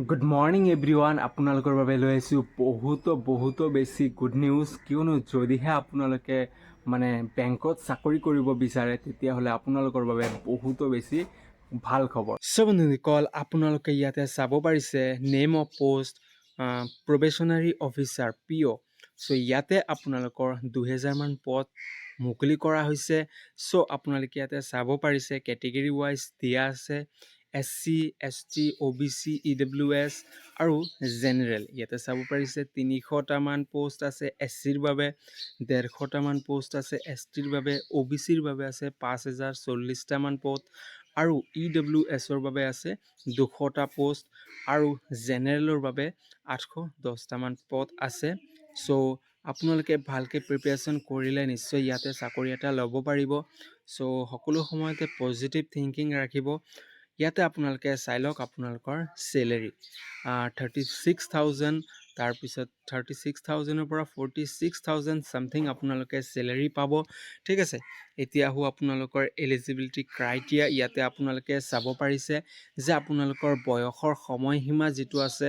Good morning everyone. আপোনালোকৰ বাবে লৈ আহিছোঁ বহুতো বহুতো বেছি গুড নিউজ। কিয়নো যদিহে আপোনালোকে মানে বেংকত চাকৰি কৰিব বিচাৰে, তেতিয়াহ'লে আপোনালোকৰ বাবে বহুতো বেছি ভাল খবৰ। চ' বন্ধুসকল, আপোনালোকে ইয়াতে চাব পাৰিছে name of post probationary officer, PO। So ইয়াতে আপোনালোকৰ 2000মান পদ মুকলি কৰা হৈছে। চ' আপোনালোকে ইয়াতে চাব পাৰিছে, কেটেগৰী ৱাইজ দিয়া আছে, S C, S T, O' B C, E W S আৰু জেনেৰেল। ইয়াতে চাব পাৰিছে, 300টামান প'ষ্ট আছে এছ চিৰ বাবে, 150টামান প'ষ্ট আছে এছ টিৰ বাবে, অ' বি চিৰ বাবে আছে 5040টামান পদ আৰু ই ডাব্লিউ এছৰ বাবে আছে 200টা প'ষ্ট আৰু জেনেৰেলৰ বাবে 810টামান পদ আছে। চ' আপোনালোকে ভালকৈ প্ৰিপেৰেশ্যন কৰিলে নিশ্চয় ইয়াতে চাকৰি এটা ল'ব পাৰিব। চ' সকলো সময়তে পজিটিভ থিংকিং ৰাখিব। ইয়াতে আপোনালোকে চাই লওক, আপোনালোকৰ চেলেৰি 36,000, তাৰপিছত 36,000ৰ পৰা 46,000 ছামথিং আপোনালোকে চেলেৰি পাব, ঠিক আছে। এতিয়া আহোঁ আপোনালোকৰ এলিজিবিলিটি ক্ৰাইটেৰিয়া। ইয়াতে আপোনালোকে চাব পাৰিছে যে আপোনালোকৰ বয়সৰ সময়সীমা যিটো আছে,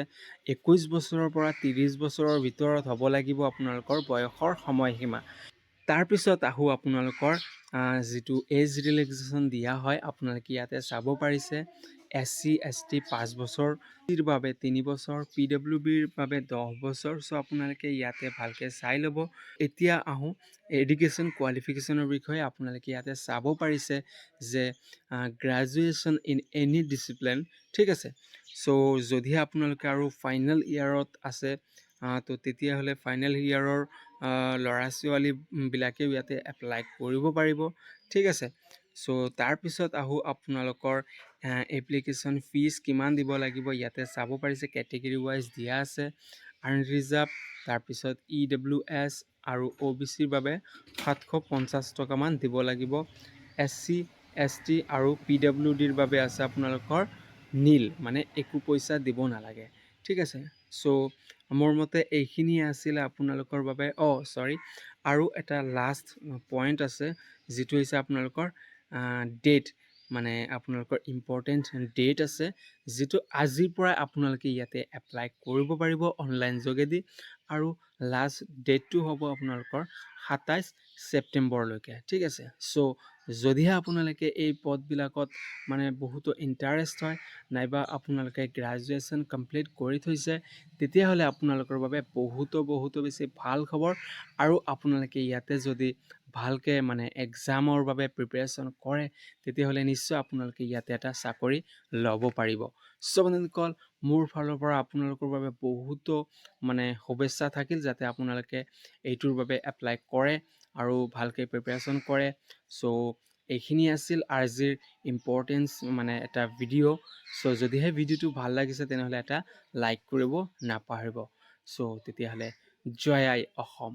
21 বছৰৰ পৰা 30 বছৰৰ ভিতৰত হ'ব লাগিব আপোনালোকৰ বয়সৰ সময়সীমা। তাৰপিছত আহোঁ আপোনালোকৰ যিটো এজ ৰিলেক্সেশ্যন দিয়া হয়। আপোনালোকে ইয়াতে চাব পাৰিছে, এছ চি, এছ টি 5 বছৰ বাবে 3 বছৰ, পি ডাব্লিউ বিৰ বাবে 10 বছৰ। চ' আপোনালোকে ইয়াতে ভালকৈ চাই ল'ব। এতিয়া আহোঁ এডুকেশ্যন কোৱালিফিকেশ্যনৰ বিষয়ে। আপোনালোকে ইয়াতে চাব পাৰিছে যে গ্ৰেজুৱেশ্যন ইন এনি ডিচিপ্লিন, ঠিক আছে। চ' যদিহে আপোনালোকে আৰু ফাইনেল ইয়েৰত আছে, তো তেতিয়াহ'লে ফাইনেল ইয়েৰৰ ল'ৰা ছোৱালীবিলাকেও ইয়াতে এপ্লাই কৰিব পাৰিব, ঠিক আছে। চ' তাৰপিছত আহোঁ আপোনালোকৰ এপ্লিকেশ্যন ফিজ কিমান দিব লাগিব। ইয়াতে চাব পাৰিছে, কেটেগৰী ৱাইজ দিয়া আছে, আনৰিজাৰ্ভ, তাৰপিছত ই ডাব্লিউ এছ আৰু অ' বি চিৰ বাবে 750 টকামান দিব লাগিব। এছ চি, এছ টি আৰু পি ডাব্লিউ ডিৰ বাবে আছে আপোনালোকৰ নীল, মানে একো পইচা দিব নালাগে, ঠিক আছে। চ' মোৰ মতে এইখিনিয়ে আছিলে আপোনালোকৰ বাবে। অঁ, চৰি, আৰু এটা লাষ্ট পইণ্ট আছে, যিটো হৈছে আপোনালোকৰ ডেট, মানে আপোনালোকৰ ইম্পৰ্টেণ্ট ডেট আছে, যিটো আজিৰ পৰাই আপোনালোকে ইয়াতে এপ্লাই কৰিব পাৰিব অনলাইন যোগেদি আৰু লাষ্ট ডেটটো হ'ব আপোনালোকৰ 27 ছেপ্টেম্বৰলৈকে, ঠিক আছে। চ' যদিহে আপোনালোকে এই পদবিলাকত মানে বহুতো ইণ্টাৰেষ্ট হয়, নাইবা আপোনালোকে গ্ৰেজুৱেশ্যন কমপ্লিট কৰি থৈছে, তেতিয়াহ'লে আপোনালোকৰ বাবে বহুতো বহুতো বেছি ভাল খবৰ। আৰু আপোনালোকে ইয়াতে যদি ভালকৈ মানে এক্সামৰ বাবে প্ৰিপেৰেশ্যন কৰে, তেতিয়াহ'লে নিশ্চয় আপোনালোকে ইয়াতে এটা চাকৰি ল'ব পাৰিব। চ' বন্ধুসকল, মোৰ ফালৰ পৰা আপোনালোকৰ বাবে বহুতো মানে শুভেচ্ছা থাকিল, যাতে আপোনালোকে এইটোৰ বাবে এপ্লাই কৰে আৰু ভালকৈ প্ৰিপেৰেশ্যন কৰে। চ' এইখিনি আছিল আজিৰ ইম্পৰ্টেঞ্চ মানে এটা ভিডিঅ'। চ' যদিহে ভিডিঅ'টো ভাল লাগিছে, তেনেহ'লে এটা লাইক কৰিব নাপাহৰিব। চ' তেতিয়াহ'লে জয় আই অসম।